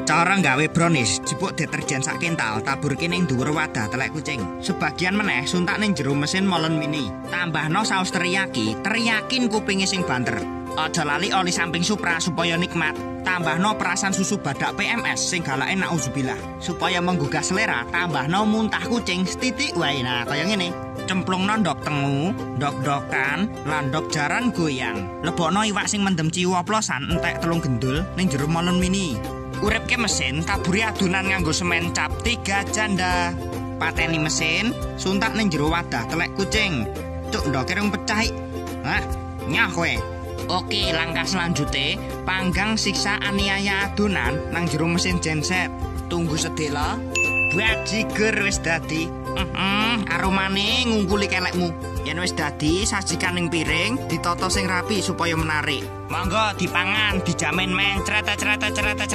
Cara nggawe brownies, jipuk deterjen sak kental, taburke ning dhuwur wadah telek kucing. Sebagian meneh suntak ning jero mesin molen mini. Tambahno saus teriyaki, teriakin kupinge sing banter. Aja lali oli samping Supra supaya nikmat. Tambahno perasan susu badak PMS sing galake nauzubillah. Supaya menggugah selera, tambahno muntah kucing setitik wae. Nah, kaya ngene. Cemplungno ndok tengu, ndok-ndokan, lan ndok jaran goyang. Lebokno iwak sing mendem ciu oplosan entek 3 gendul ning jero molen mini. Uripke mesin, taburi adonan nganggo semen cap 3 janda. Pateni mesin, suntak ning jero wadah telek kucing. Cuk, ndoke rung pecah ik. Hah, nyah kowe. Oke, langkah selanjutnya, panggang siksa aniaya adonan nang jero mesin genset. Tunggu sedela. Bajigur wis dadi. Aromane ngungkuli kelekmu. Yen wis dadi, sajikan ning piring, ditata sing rapi supaya menarik. Monggo dipangan, dijamin mencret cret cret cret.